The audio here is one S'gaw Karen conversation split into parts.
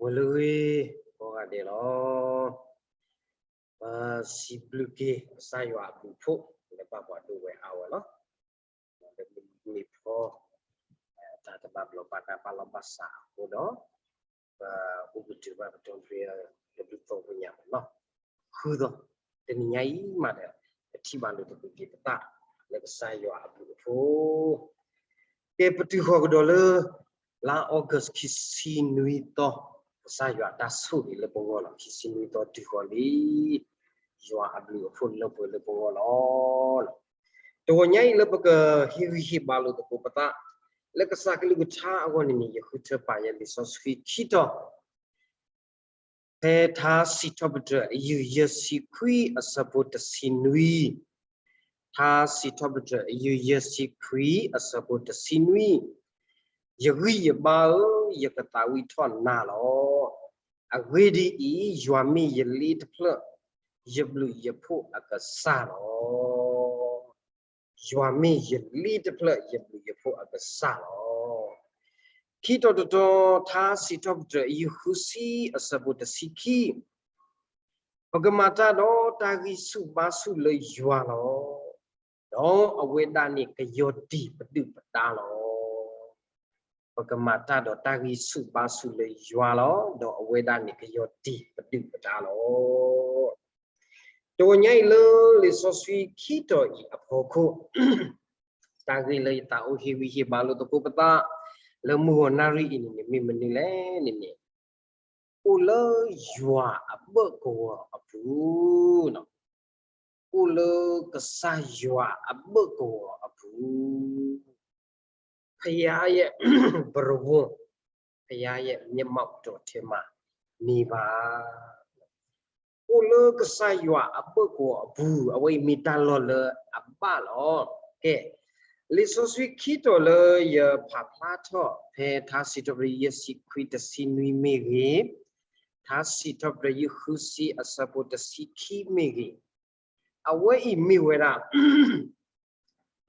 ဂီၤလၢအဂ့ၤ ကိးဂၤဒဲးလီၤ. ပစံးဘျုးက့ၤကစၢ်ယွၤအဘျုးအဖှိၣ် လၢဘၣ်ပှၤဒိၣ်ဝဲအါဝဲလီၤ. လၢမုၢ်မ့ၢ်ဖီ တၢ်တဘၣ်ဘျီးဘၣ်ဒါဘၣ်လီၢ်ဘၣ်စးအဃိဒီး ပအိၣ်ကတုၤဘၣ်ပတီၢ်ဖဲတဒူၣ်သီပညါမးလီၤ. ဃုာ်ဒီး တနံၤညါအံၤမးဒီး ပထံၣ်ဘၣ်လိာ်သကိးက့ၤပသး လၢကစၢ်ယွၤအဘျုးအဖှိၣ် ကဲ ပတုၤဃီၤကဒီးလၢ လါ August ခံဆံနွံသီ, ကစၢ်ယွၤအတၢ်ဆိၣ်ဂ့ၤလၢပဂီၢ်လီၤ. ခံဆံနွံသီတုၤဃီၤလံ, ယွၤအဘျုးအဖှိၣ်လၢပှဲၤလၢပဂီၢ်လီၤ. တဂီၤညါအံၤလၢပကဟ့ၣ်ဂံၢ်ဟ့ၣ်ဘါလိာ်သကိးပသး လၢကစၢ်ကလုၢ်ကထါအဂီၢ်န့ၣ်န့ၣ် ယဃုထၢပာ်ယဲလံာ်စီဆှံခံတီၤ ဖဲထါစံးထီၣ်ပတြၢၤ အယုၢ်ယဲၢ်ဆံခွံ အဆၢဖိတဆံနွံ, ထါစံးထီၣ်ပတြၢၤ အယုၢ်ယဲၢ်ဆံခွံ အဆၢဖိတဆံနွံ, ယဂံၢ်ယဘါဧၢ, ယကသးဝံၣ်ထီၣ်နၤလီၤ. အဂ့ၢ်ဒ်အံၤ, ယွၤမ့ၢ်ယလ့တဖျၢၣ်, ယဘျုးယဖှိၣ်အကစၢ်လီၤ. ယွၤမ့ၢ်ယလ့တဖျၢၣ်, ယဘျုးယဖှိၣ်အကစၢ်လီၤ. ခံတီၤတတီၤ, ထါစံးထီၣ်ပတြၢၤ အယုၢ်ဃုဆံ အဆၢဖိတဆံခံ, ပကမၤတၢ်ဒီးတၢ်ဂံၢ်ဆူၣ်ဘါဆူၣ်လၢယွၤလီၤ. ဒီးအဝဲဒၣ်န့ၣ်ကယီၤတံၢ်ပဒုၣ်ပဒါလီၤ. ပကမၤတၢ်ဒီးတၢ်ဂံၢ်ဆူၣ်ဘါဆူၣ်လၢယွၤလီၤ. ဒီးအဝဲဒၣ်န့ၣ်ကယီၤတံၢ်ပဒုၣ်ပဒါလီၤ. တဂီၤညါအံၤလၢလံာ်စီဆှံခံတီၤအံၤအဖီခိၣ်, တၢ်ဂ့ၢ်လၢယသးအိၣ်ဟ့ၣ်ဂံၢ်ဟ့ၣ်ဘါလိာ်သကိးပသး လၢမုၢ်ဂီၤနၣ်ရံၣ်အံၤန့ၣ်န့ၣ် မ့ၢ်မနုၤလဲၣ်န့ၣ်န့ၣ်, အိၣ်လၢယွၤအဘၢၣ်ကဝီၤအပူၤ, အိၣ်လၢကစၢ်ယွၤအဘၢၣ်ကဝီၤအပူၤ, ဘုရားရဲ့ ဘရဝံ, ဘုရားရဲ့မျက်မှောက်တော်ထဲမှာနေပါ. အိၣ်လၢကစၢ်ယွၤအဘၢၣ်ကဝီၤအပူၤ, အဝဲအံၤမ့ၢ်တၢ်လီၢ်လၢအဘၣ်လီၤ. ကဲ, လံာ်စီဆှံခံတီၤလၢယဖးဖျါထီၣ် ဖဲထါစံးထီၣ်ပတြၢၤ ယဲၢ်ဆံခွံ တဆံနွံမ့ၢ်ဂ့ၤ, ထါစံးထီၣ်ပတြၢၤ ယုၢ်ဃုဆံ အဆၢဖိတဆံခံမ့ၢ်ဂ့ၤ, အဝဲအံၤမ့ၢ်ဝဲဒၣ်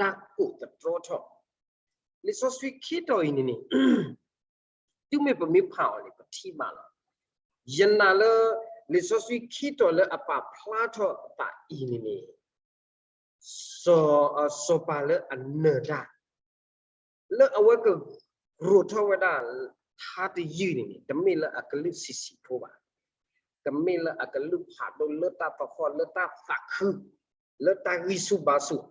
တၢ်ကိးသတြီထီၣ်. လံာ်စီဆှံခံတီၤအံၤန့ၣ်န့ၣ် တုၤမ့ၢ်ပမ့ၢ်ဖးအီၤန့ၣ် ပထံၣ်ဘၣ်လီၤ. ယနာ်လၢ လံာ်စီဆှံခံတီၤလၢအပာ်ဖျါထီၣ်အသးအံၤန့ၣ်န့ၣ် စီၤ, စီၤပၤလၢအနၢၤတၢ် လၢအဝဲကဂုာ်ထီၣ်ဝဲဒၣ် ထါတယုၢ်န့ၣ်န့ၣ် တမ့ၢ်လၢအကလုၢ်ဆံးဆံးဖိဘၣ်. တမ့ၢ်လၢအကလုၢ်ဖးဒိၣ်လၢတၢ်သးခီၣ်လၢတၢ်သးခု လၢတၢ်ဂံၢ်ဆူၣ်ဘါဆူၣ်,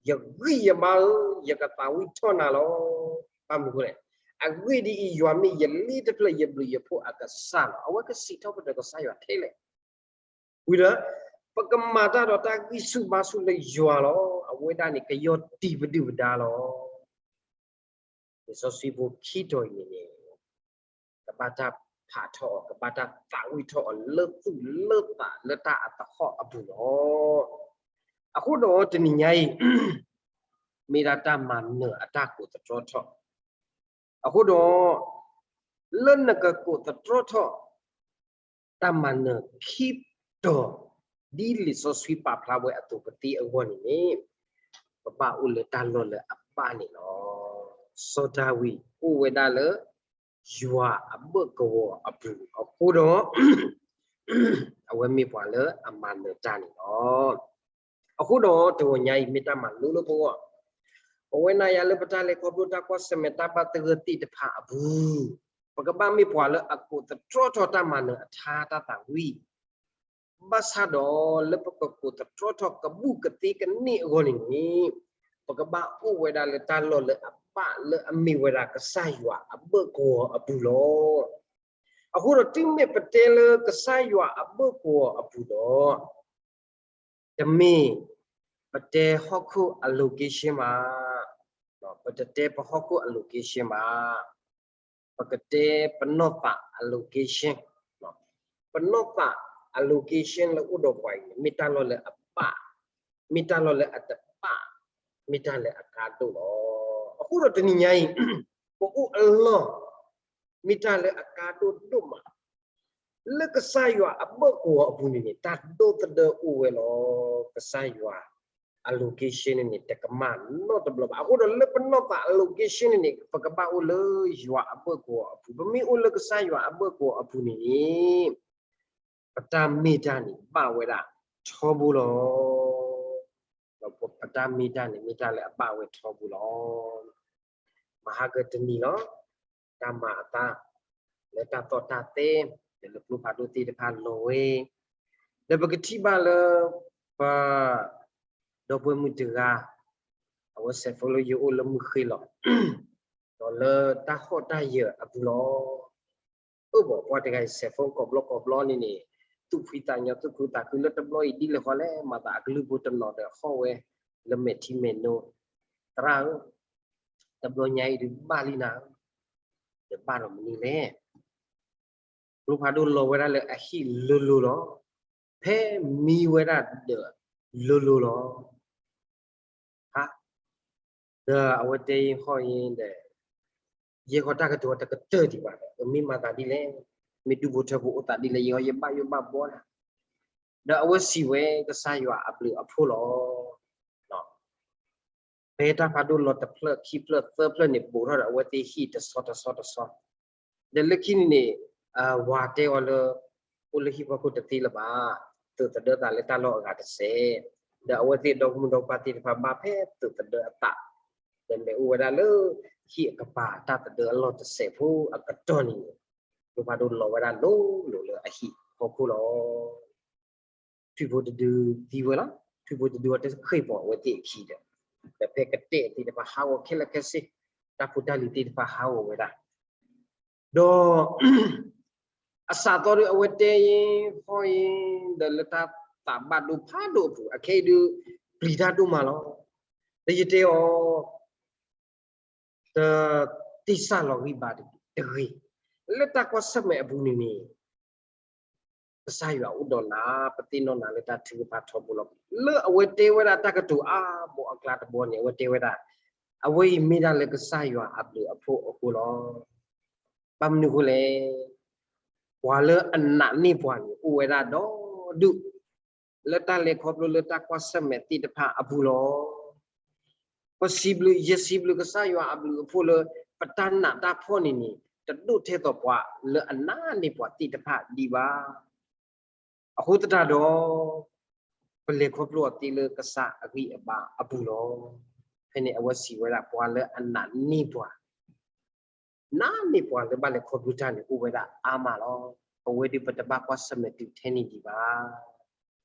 ယဂံၢ်ယဘါဧၢ, ယကသးဝံၣ်ထီၣ်နၤလီၤ. ဘၣ်မနုၤအဃိလဲၣ်, အဂ့ၢ်ဒ်အံၤ, ယွၤမ့ၢ်ယလ့တဖျၢၣ်, ယဘျုးယဖှိၣ်အကစၢ်လီၤ. အဝဲကစံးထီၣ်ပတြၢၤကစၢ်ယွၤထဲလဲၣ်. ဝံၤဒီး ပကမၤတၢ်ဒီးတၢ်ဂံၢ်ဆူၣ်ဘါဆူၣ်လၢယွၤလီၤ. အဝဲဒၣ်န့ၣ် ကယီၤတံၢ်ပဒုၣ်ပဒါလီၤ. လံာ်စီဆှံဖိခံတီၤအံၤန့ၣ်န့ၣ် ကဘၣ်တၢ်ဖးထီၣ်အီၤ, ကဘၣ်တၢ်သးဝံၣ်ထီၣ်အီၤ လၢသူၣ်လၢသးလၢတၢ်အသဟီၣ်အပူၤလီၤ. အဃိဒီးတနံၤညါအံၤ မ့ၢ်ဒၣ်တၢ်မၤနၢၤအတၢ်ကိးသတြီထီၣ်. အဃိဒီး လၢနကကိးသတြီထီၣ် တၢ်မၤနၢၤခံတီၤ ဒ်လံာ်စီဆှံပာ်ဖျါဝဲအသိးကသ့အဂီၢ်န့ၣ်န့ၣ် ပဘၣ်အိၣ်လၢတၢ်လီၢ်လၢအဘၣ်န့ၣ်လီၤ. စီၤဒၤဝံးအိၣ်ဝဲဒၣ်လၢ ယွၤအဘၢၣ်ကဝီၤအပူၤအဃိဒီး အဝဲမ့ၢ်ပှၤလၢအမၤနၢၤတၢ်န့ၣ်လီၤ. အဃိဒီးတဂီၤညါအံၤမ့ၢ်တၢ်မၤလိလၢပဂီၢ်, ပဝဲနၤယၤလၢပတၢ်လဲၤခီဖျိတၢ်ကွၢ်ဆၢၣ်မဲာ်တၢ်ဘၣ်သဂၢၢ်သ့ၣ်တဖၣ်အပူၤ, ပကဘၣ်မ့ၢ်ပှၤလၢအကိးသတြီထီၣ်တၢ်မၤနၢၤအထါတၢ်သးဝံၣ်, ဘၣ်ဆၣ်ဒီးလၢပကကိးသတြီထီၣ်ကဘူၣ်ကသ့ကန့ၢ်အဂီၢ်န့ၣ်န့ၣ်, ပကဘၣ်အိၣ်ဝဲဒၣ်လၢတၢ်လီၢ်လၢအဘၣ်လၢအမ့ၢ်ဝဲဒၣ်ကစၢ်ယွၤအဘၢၣ်ကဝီၤအပူၤလီၤ. အဃိဒီးတုၤမ့ၢ်ပတဲလၢကစၢ်ယွၤအဘၢၣ်ကဝီၤအပူၤဒီး တမ့ၢ်ပတဲဟီၣ်ခိၣ်အ location ဘၣ်, ပတတဲပဟီၣ်ခိၣ်အ location ဘၣ်, ပကတဲပနီၢ်သးအ location, ပနီၢ်သးအ location လၢအိၣ်ဒီးပှၤအံၤန့ၣ် မ့ၢ်တၢ်လီၢ်လၢအဘၣ်, မ့ၢ်တၢ်လီၢ်လၢအတဘၣ်, မ့ၢ်တၢ်လၢအကါဒိၣ်လီၤ. အဃိဒီးတနံၤညါအံၤ ပအိၣ်အလီၢ် မ့ၢ်တၢ်လၢအကါဒိၣ်ဒိၣ်မး လၢကစၢ်ယွၤအဘၢၣ်ကဝီၤအပူၤန့ၣ်န့ၣ် တၢ်ဒိၣ်သဒၢအိၣ်ဝဲလီၤ. ကစၢ်ယွၤ အ location န့ၣ်န့ၣ် တကမၣ်နီတဘျီဘၣ်. အဃိဒီးလၢပနီၢ်သးအ location န့ၣ်န့ၣ် ပကဘၣ်အိၣ်လၢယွၤအဘၢၣ်ကဝီၤအပူၤ. ပမ့ၢ်အိၣ်လၢကစၢ်ယွၤအဘၢၣ်ကဝီၤအပူၤန့ၣ်န့ၣ် ပတၢ်မ့ၢ်တၢ်န့ၣ် ဘၣ်ဝဲဒၣ်ထီဘိလီၤ. ပတၢ်မ့ၢ်တၢ်န့ၣ် မ့ၢ်တၢ်လၢအဘၣ်ဝဲထီဘိလီၤ. မဟါကတနံၤလီၤ. တၢ်မၤအသး လၢတၢ်သီၣ်တၢ်သဲ ဒီးလၢကျိဖးဒိၣ်သ့ၣ်တဖၣ်လီၤဝဲ, ဒီးပကထံၣ်ဘၣ်လၢ ပ ဒီပုၢ်ဝဲၢ်မုၣ်တဂၤ အဝဲ cell phone လၢယအိၣ်လၢမုၢ်ဃ့လီၤ. ဒီးလၢတၢ်ဟီၣ်တၢ်ယၢၤအပူၤလီၤ. အၢၣ် ဘၣ်ပှၤတဂၤအံၤ cell phone ကိးဘျီကိးဘျီန့ၣ်န့ၣ် သူၣ်ဖှံသးညီ သူၣ်ခုသးခု လၢတဘျီအံၤဒ်လဲၣ်ဃီလဲၣ် မၤသးအကလုၢ်ဖိတနီၤဒီးဟီၣ်ဝဲ လၢမဲာ်ထံမဲာ်နိ, သရၣ်ဧၢ, တဘျီညါအံၤဒုးဘၣ်လံနၤ, ဒီးဘၣ်ဒီးမနုၤလဲၣ်. ကျိဖးဒိၣ်လီၤဝဲဒၣ်လၢအဟံၣ်လိၤလိၤလီၤ. ဖဲမံဝဲဒၣ်ဒီးလိၤလိၤလီၤ. ဟါ, ဒီးအဝဲတဲယဟီၣ်အံၤဒီး ယဲဃီတၢ်ကတိၤတကတၢၢ်ဒံးဘၣ်ဒီး မ့ၢ်မၤသးဒ်လဲၣ်, မ့ၢ်ဒူၣ်ဖိထၢဖိအိၣ်သးဒ်လဲၣ် ယဲဃီယဘၣ်ယိၣ်ဘၣ်ဘှီနၤ. ဒီးအဝဲစံးဝဲကစၢ်ယွၤအဘျုးအဖှိၣ်လီၤ. ဖဲတၢ်ဖးဒိၣ်လီၤတဖျၢၣ်ခံဖျၢၣ်သၢဖျၢၣ်န့ၣ် ဘူးထီၣ်ဒီးအဝဲသ့ၣ်ဟံၣ်တဆီတဆီတဆီ, ဒီးလၢခံန့ၣ်န့ၣ် ဝၤတဲအီၤလၢ အိၣ်လၢဟံၣ်ဖီခိၣ်တသ့လၢၤဘၣ်, သုးသဒၢသးလၢတၢ်လီၢ်အဂၤတစဲး, ဒီးအဝဲသ့ၣ်ဒီမုၣ်ဒီပၢ်သ့ၣ်တဖၣ်ဘၣ်ဖဲသုးသဒၢအသး, ဒီးလဲၤအိၣ်ဝဲဒၣ်လၢ ဟံၣ်အကပၤတၢ်သဒၢအလီၢ်တစဲးဖိအကတီၢ်န့ၣ်န့ၣ်, ကျိဖးဒိၣ်လီၤဝဲဒၣ်လိၤလိၤလၢအဟံၣ်ဖီခိၣ်လီၤ. ထွံၣ်ဖိတဒုသံဝဲလီၤ. ထွံၣ်ဖိတဒုအတဃ့ၢ်ပီၤအဝဲသ့ၣ်အခံဒီး, ဒီးဖဲကတဲာ်သ့ၣ်တဖၣ်ဟးဂီၤခဲလၢာ်ခဲဆ့, တၢ်ဖိတၢ်လံၤသ့ၣ်တဖၣ်ဟးဂီၤဝဲဒၣ်, ဒီး အစးသီဒီးအဝဲတဲအံၤ, ဟီၣ်အံၤ, ဒီးလၢတၢ်သးဘၣ်ဒိဖးဒိၣ်အပူၤ အခဲအံၤဒုး ပျံၤတၢ်ဒိၣ်မးလီၤ. ဒီးယတဲအီၤ တသ့စၢ်လီၤဂံၢ်ဘါတဂ့ၤ. လၢတၢ်ကွၢ်ဆၢၣ်မဲာ်အပူၤန့ၣ်န့ၣ် ကစၢ်ယွၤအိၣ်ဒီးနၤ, ပသ့ၣ်နီၣ်နၤလၢတၢ်ထုကဖၣ်ထီဘိလီၤ. လၢအဝဲတဲဝဲဒၣ်တၢ်ကတိၤအါဘိအကျါတဘီန့ၣ် အဝဲတဲဝဲဒၣ်, အဝဲအံၤမ့ၢ်ဒၣ်လၢကစၢ်ယွၤအဘျုးအဖှိၣ်အဃိလီၤ. ဘၣ်မနုၤအဃိလဲၣ်, ပှၤလၢအနာ်န့ၢ်ပှၤန့ၣ် အိၣ်ဝဲဒၣ်ဒီဒူၣ် လၢတၢ်လဲၤခီဖျိလၢတၢ်ကွၢ်ဆၢၣ်မဲာ်သ့ၣ်တဖၣ်အပူၤလီၤ. ပစံးဘျုး, ယစံးဘျုးကစၢ်ယွၤအဘျုးအဖှိၣ်လၢ ပတၢ်နာ်တၢ်ဖှီၣ်န့ၣ်န့ၣ် တဒိၣ်ထဲသိးပှၤလၢအနာ်န့ၢ်ပှၤသ့ၣ်တဖၣ်ဒံးဘၣ်. အဃိသတးဒီး ပလဲၤခီဖျိအီၤသ့လၢကစၢ်အဂံၢ်အဘါအပူၤလီၤ. ဖဲန့ၣ်အဝဲစံးဝဲဒၣ် ပှၤလၢအနာ်န့ၢ်ပှၤ နာ်န့ၢ်ပှၤလၢဘၣ်လဲၤခီဖျိတၢ်န့ၣ် အိၣ်ဝဲဒၣ်အါမးလီၤ. ပဝဲဒၣ်ပတဘၣ်ကွၢ်ဆၢၣ်မဲာ်တုၤထဲန့ၣ်ဒံးဘၣ်.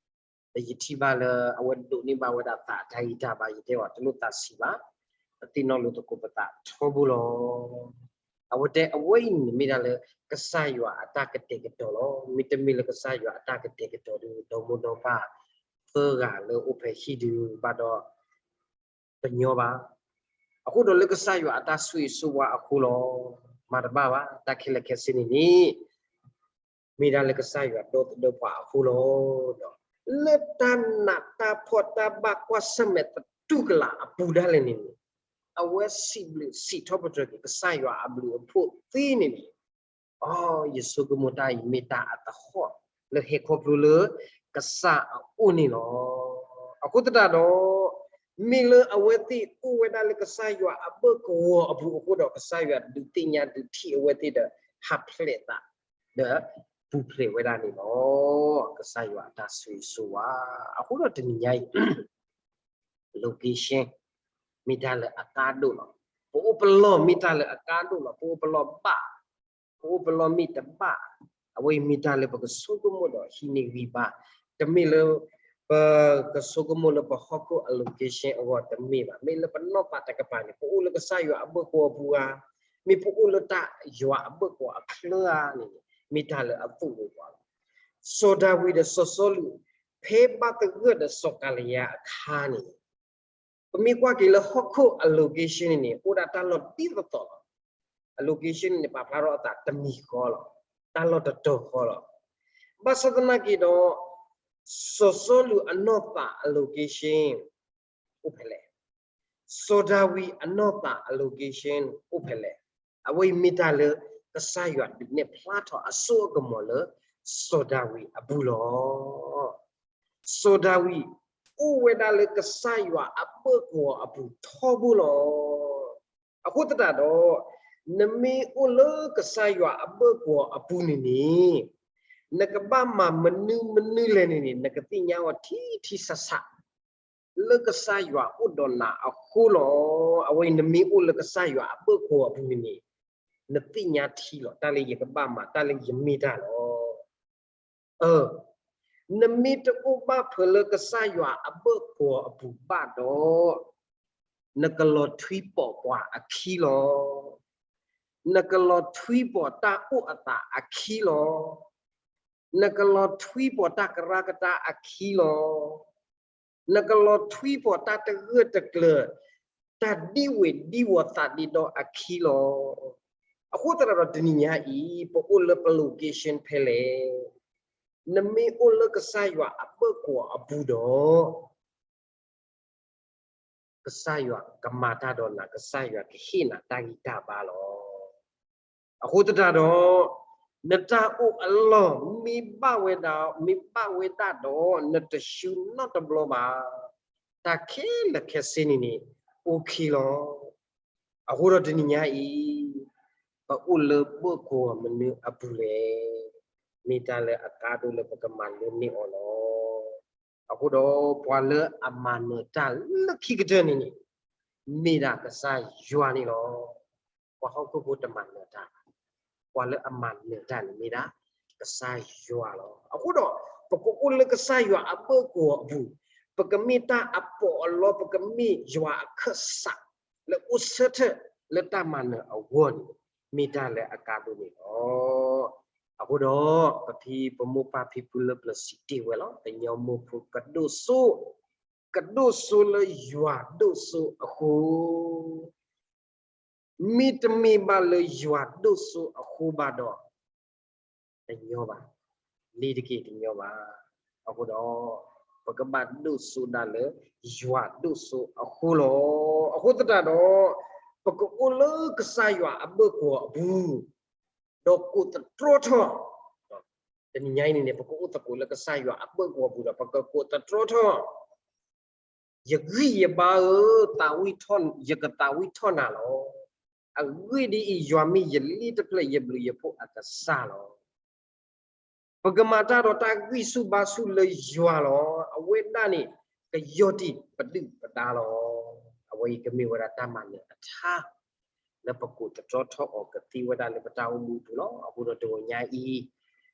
ဒီးယထံၣ်ဘၣ်လၢအဝဲဒိးန့ၢ်ဘၣ်ဝဲဒၣ်သးတၢ်ဂံၢ်တၢ်ဘါ ယတဲအီၤတလိၣ်သးဆံးဘၣ်, ပသ့ၣ်နီၣ်လိာ်သကိးပသးထီဘိလီၤ. အဝဲတဲအဝဲအံၤန့ၣ်မ့ၢ်ဒၣ်လၢ ကစၢ်ယွၤအတၢ်ကတဲာ်ကတီၤလီၤ. မ့တမ့ၢ်လၢကစၢ်ယွၤအတၢ်ကတဲာ်ကတီၤဒီး ဒီမိၢ်ဒီပၢ်သၢဂၤလၢအိၣ်ဖဲဟံၣ်ဒုးဘၣ်ဒီး တညီဘၣ်. အဃိဒီးလၢကစၢ်ယွၤအတၢ်ဆိၣ်ဂ့ၤဆိၣ်ဝါအဃိလီၤ. မၤတဘၣ်ဘၣ်, တၢ်ခဲလၢာ်ခဲဆ့န့ၣ်န့ၣ် မ့ၢ်ဒၣ်လၢကစၢ်ယွၤဒီသဒၢပှၤအဃိလီၤ. ဒီးလၢတၢ်နာ်တၢ်ဖှီၣ်တၢ်ဘၣ်ကွၢ်ဆၢၣ်မဲာ်သတူၢ်ကလာ်အပူၤဒၣ်လဲာ်န့ၣ်န့ၣ် အဝဲစံးဘျုးစံးထီၣ်ပတြၢၤက့ၤကစၢ်ယွၤအဘျုးအဖှိၣ်သ့န့ၣ်န့ၣ် အိ ယဆိကမိၣ်တၢ်အံၤ မ့ၢ်တၢ်အသဟီၣ်လၢဟဲခီဖျိလၢကစၢ်အအိၣ်န့ၣ်လီၤ. အဃိသတးဒီး မ့ၢ်လၢအဝဲသ့ၣ်အိၣ်ဝဲဒၣ်လၢကစၢ်ယွၤအဘၢၣ်ကဝီၤအပူၤအဃိဒီး ကစၢ်ယွၤဒုးသ့ၣ်ညါဒုးထံၣ်အဝဲသ့ၣ်ဒီး ဟးဖျဲးသး ဒီးပူၤဖျဲးဝဲဒၣ်န့ၣ်လီၤ. ကစၢ်ယွၤအတၢ်ဆိၣ်ဂ့ၤဆိၣ်ဝါ အဃိဒီးတနံၤညါအံၤ location မ့ၢ်တၢ်လၢအကါဒိၣ်လီၤ. ပအိၣ်ပလီၢ်မ့ၢ်တၢ်လၢအကါဒိၣ်လီၤ. ပအိၣ်ပလီၢ်ဘၣ်, ပအိၣ်ပလီၢ်မ့ၢ်တဘၣ်, အဝဲအံၤမ့ၢ်တၢ်လၢပကဆိကမိၣ်ဒီးဟံးန့ၢ်ဂံၢ်ဘါ, တမ့ၢ်လၢ ပကဆိကမိၣ်လၢပဟီၣ်ခိၣ်အ location အဂီၢ်တမ့ၢ်ဘၣ်. မ့ၢ်လၢပနီၢ်သးတကပၤန့ၣ် ပအိၣ်လၢကစၢ်ယွၤအဘၢၣ်ကဝီၤပူၤဧါ, မ့ၢ်ပအိၣ်လၢတၢ်ယွၤအဘၢၣ်ကဝီၤအချၢဧါန့ၣ် မ့ၢ်တၢ်လၢအသူၣ်ဂ့ၤပှၤလီၤ. စီၤဒၤဝံးဒီးစီၤစီလူး ဖဲဘၣ်သဂၢၢ်ဒီးစီၤကၤလံယၤအခါန့ၣ် ပမ့ၢ်ကွၢ်က့ၤလၢဟီၣ်ခိၣ်အ location န့ၣ်န့ၣ် အိၣ်ဒၣ်တၢ်လီၢ်ဒ်သိးသိးလီၤ. အ location န့ၣ်န့ၣ် ပာ်ဖျါထီၣ်အသးတမံၤဃီလီၤ. တၢ်လီၢ်တတီၤဃီလီၤ. ဘၣ်ဆၣ်သနာ်က့ဒီး စီၤစီလူးအနီၢ်သးအ location အိၣ်ဖဲလဲၣ်. စီၤဒၤဝံးအနီၢ်သးအ location အိၣ်ဖဲလဲၣ်. အဝဲအံၤမ့ၢ်တၢ်လၢကစၢ်ယွၤဒုးနဲၣ်ဖျါထီၣ်အစိအကမီၤလၢ စီၤဒၤဝံးအပူၤလီၤ. စီၤဒၤဝံး အိၣ်ဝဲဒၣ်လၢကစၢ်ယွၤအဘၢၣ်ကဝီၤအပူၤထီဘိလီၤ. အဃိသတးဒီး, နမ့ၢ်အိၣ်လၢကစၢ်ယွၤအဘၢၣ်ကဝီၤအပူၤန့ၣ်န့ၣ်, နကဘၣ်မၤမနုၤမနုၤလဲၣ်န့ၣ်န့ၣ် နကသ့ၣ်ညါအီၤထံထံဆးဆး လၢကစၢ်ယွၤအိၣ်ဒီးနၤအဃိလီၤ. အဝဲအံၤနမ့ၢ်အိၣ်လၢကစၢ်ယွၤအဘၢၣ်ကဝီၤအပူၤန့ၣ်န့ၣ်, နသ့ၣ်ညါထံလီၤ တၢ်လၢယကဘၣ်မၤ တၢ်လၢယမ့ၢ်တၢ်လီၤ. အၢ, နမ့ၢ်တအိၣ်ဘၣ်ဖဲလၢကစၢ်ယွၤအဘၢၣ်ကဝီၤအပူၤဘၣ်ဒီး, နကလီၤထွံပိာ်ပှၤအခံလီၤ. နကလီၤထွံပိာ်တၢ်အိၣ်အသးအခံလီၤ. နကလီၤထွံပိာ်တၢ်ကရၢကတၢၢ်, နကလီၤထွံပိာ်တၢ်တဂၢၢ်တကျၢၤ, တၢ်ဒံဝဲဒံဝီၤသးဒ့ဒီအခံလီၤ. အဃိသတးဒီးတနံၤညါအံၤ ပအိၣ်လၢပ location ဖဲလဲၣ်. နမ့ၢ်အိၣ်လၢကစၢ်ယွၤအဘၢၣ်ကဝီၤအပူၤဒီး, ကစၢ်ယွၤကမၤတၢ်ဒီးနၤ, ကစၢ်ယွၤကဟ့ၣ်နၤတၢ်ဂံၢ်တၢ်ဘါလီၤ. အဃိသတးဒီး, နတၢ်အိၣ်အလီၢ်မ့ၢ်ဘၣ်ဝဲဒၣ်, မ့ၢ်ဘၣ်ဝဲဒၣ်ဒီး နတရှုံးနီတဘျီဘၣ်. တၢ်ခဲလၢာ်ခဲဆ့န့ၣ်န့ၣ် အိၣ်ခ့လီၤ. အဃိဒီးတနံၤညါအံၤ, ပအိၣ်လၢဘၢၣ်ကဝီၤမနုၤအပူၤလဲၣ်. မ့ၢ်တၢ်လၢအကါဒိၣ်လၢပကမၤလိန့ၢ်အီၤလီၤ. အဃိဒီးပှၤလၢအမၤနၢၤတၢ်လၢခံကတၢၢ်န့ၣ်န့ၣ်, မ့ၢ်ဒၣ်ကစၢ်ယွၤန့ၣ်လီၤ. ပှၤဟီၣ်ခိၣ်ဖိတမၤနၢၤတၢ်ဘၣ်. ပှၤလၢအမၤနၢၤတၢ်န့ၣ်မ့ၢ်ဒၣ်ကစၢ်ယွၤလီၤ. အဃိဒီး, ပကအိၣ်လၢကစၢ်ယွၤအဘၢၣ်ကဝီၤအပူၤ, ပကမ့ၢ်တၢ်အပီးအလီ, ပကမ့ၢ်ယွၤအခၢၣ်စး လၢအိၣ်ဆၢထၢၣ်လၢတၢ်မၤနၢၤအဂီၢ်န့ၣ်, မ့ၢ်တၢ်လၢအကါဒိၣ်န့ၣ်လီၤ. အဃိဒီး, ပဖံပမိၢ်ပၢ်ဖံဖုလၢပျၢၤစံးတ့ၢ်ဝဲလီၤ, ကညီမိၢ်ဖိကဒိၣ်စိ, ကဒိၣ်စိလၢယွၤဒိၣ်စိအဃိ, မ့တမ့ၢ်ဘၣ်လၢယွၤဒိၣ်စိအဃိဘၣ်ဒီး, တညီဘၣ်, လ့ၤတက့ၢ်တညီဘၣ်. အဃိဒီး, ပကဘၣ်ဒိၣ်စိဒၣ်လၢယွၤဒိၣ်စိအဃိလီၤ. အဃိသတးဒီး, ပကအိၣ်လၢကစၢ်ယွၤအဘၢၣ်ကဝီၤအပူၤ, ဒီးကိးသတြီထီၣ်, တနံၤညါအံၤန့ၣ်န့ၣ် ပကအိၣ်သကိးလၢကစၢ်ယွၤအဘၢၣ်ကဝီၤပူၤဒီး ပကကိးသတြီထီၣ် ယဂံၢ်ယဘါဧၢ, သးဝံၣ်ထီၣ်, ယကသးဝံၣ်ထီၣ်နၤလီၤ. အဂ့ၢ်ဒ်အံၤ, ယွၤမ့ၢ်ယလ့တဖျၢၣ်, ယဘျုးယဖှိၣ်အကစၢ်လီၤ. ပကမၤတၢ်ဒီးတၢ်ဂံၢ်ဆူၣ်ဘါဆူၣ်လၢယွၤလီၤ. အဝဲဒၣ်န့ၣ် ကယီၢ်တံၢ်ပဒုၣ်ပဒါလီၤ. အဝဲအံၤကမ့ၢ်ဝဲဒၣ်တၢ်မၤနၢၤအထါ လၢပကိးသတြီထီၣ်အီၤကသ့ဝဲဒၣ်လၢပတၢ်အိၣ်မူအပူၤလီၤ. အဃိဒီးတဂီၤညါအံၤ,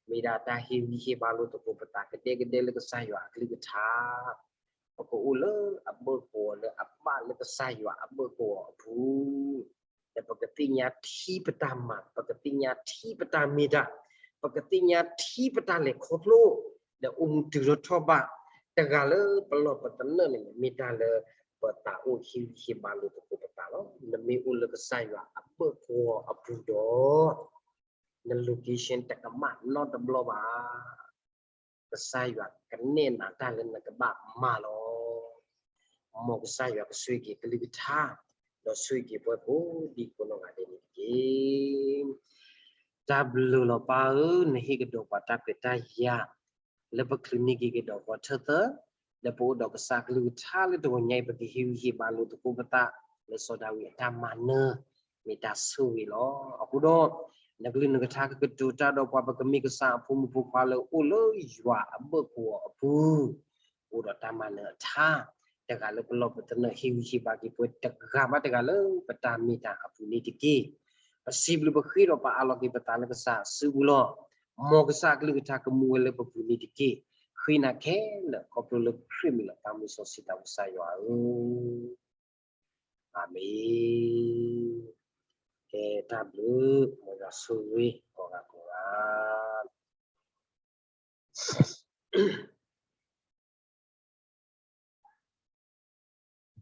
မ့ၢ်ဒၣ်တၢ်ဟ့ၣ်ဂံၢ်ဟ့ၣ်ဘါလိာ်သကိးပသးကဒဲကဒဲလၢကစၢ်ယွၤအကလုၢ်ကထါ, ပကအိၣ်လၢအဘၢၣ်ကဝီၤလၢအဘၣ်လၢကစၢ်ယွၤအဘၢၣ်ကဝီၤအပူၤ ဒီးပကသ့ၣ်ညါထံပတၢ်မၤ, ပကသ့ၣ်ညါထံပတၢ်မ့ၢ်တၢ်, ပကသ့ၣ်ညါထံပတၢ်လဲၤခီဖျိ, ဒီးအိၣ်မူတုၤထီၣ်ထီၣ်ဘး, တဂၤလၢပလီၢ်ပသနၢၣ်န့ၣ် မ့ၢ်တၢ်လၢပသးအိၣ်ဟ့ၣ်ဂံၢ်ဟ့ၣ်ဘါလိာ်သကိးပသးလီၤ. နမ့ၢ်အိၣ်လၢကစၢ်ယွၤအဘၢၣ်ကဝီၤအပူၤဒီး, န location တကမၣ်နီတဘျီဘၣ်. ကစၢ်ယွၤကနဲၣ်နၤတၢ်လၢနကဘၣ်မၤလီၤ. မ်ကစၢ်ယွၤကဆိၣ်ဂ့ၤက့ၤကလုၢ်ကထါ, ဒီးဆိၣ်ဂ့ၤက့ၤပှၤကိးဒံကိးနီၢ်ဂၤဒဲးန့ၣ်တက့ၢ်. တၢ်ဘျုးလီၤပၢ်ဧၢ, နဟ့ၣ်ကဒီးပှၤတၢ်ခွဲးတၢ်ယာ်, လၢပချုးန့ၢ်က့ၤကဒီးဂီၤထၢၣ်သၢ, လၢပအိၣ်ဒီးကစၢ်ကလုၢ်ကထါလၢတဂီၤညါအံၤ ပကဟ့ၣ်ဂံၢ်ဟ့ၣ်ဘါလိာ်သကိးပသး, လၢစီၤဒၤဝံးအတၢ်မၤနၢၤ, မ့ၢ်တၢ်ဆိၣ်ဂ့ၤလီၤ. အဃိဒီး, နကလုၢ်နကထါကကတိၤတၢ်ဒီးပှၤ ပကမ့ၢ်ကစၢ်အဖိမုၣ်ဖိခွါလၢအိၣ်လၢယွၤအဘၢၣ်ကဝီၤအပူၤ, အိၣ်ဒီးတၢ်မၤနၢၤအထါ, တဂၤလၢပလီၢ်ပသနၢၣ်ဟ့ၣ်ဂံၢ်ဟ့ၣ်ဘါက့ၤပှၤတဂၤဘၣ်တဂၤလၢပတၢ်မ့ၢ်တၢ်အပူၤန့ၣ်တက့ၢ်. ပစံးဘျုးပဃ့ဒီးပအးလီၤက့ၤပသးလၢကစၢ်အစုပူၤလီၤ. မ်ကစၢ်အကလုၢ်ကထါကမူဝဲလၢပပူၤန့ၣ်တက့ၢ်. ဃ့နၤခဲလၢာ်ခီဖျိလၢခရံာ်မံၤလီၤ. သးမုၢ်စီဆှံသးဝံၣ်ကစၢ်ယွၤဧၢ, အၤမ့ၣ်. ကဲတၢ်ဘျုး, မ်ယွၤဆိၣ်ဂ့ၤကိးဂၤကိးဂၤ.